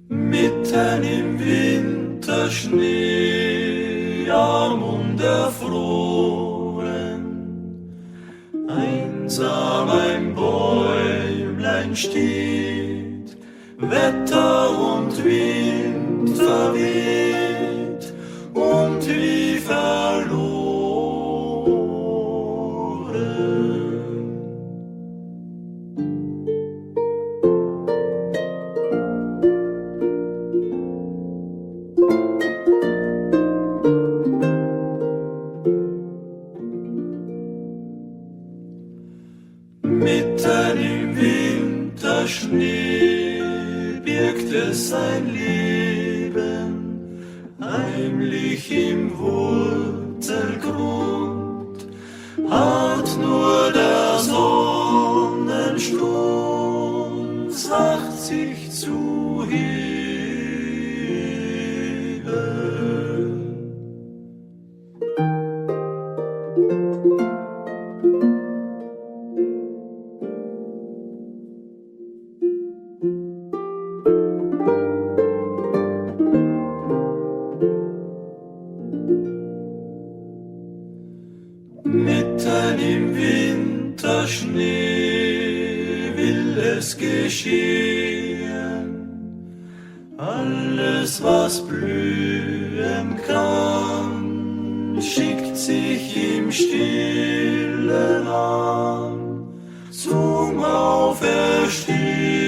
Mitten im Winterschnee, arm und erfroren, einsam ein Bäumlein steht, Wetter und Wind verweht und wie verloren. Mitten im Winterschnee birgt es sein Leben, heimlich im Wurzelgrund, hat nur der Sonnenstund sacht sich zu heben. Mitten im Winterschnee will es geschehen, alles, was blühen kann, schickt sich im Stillen an zum Auferstehen.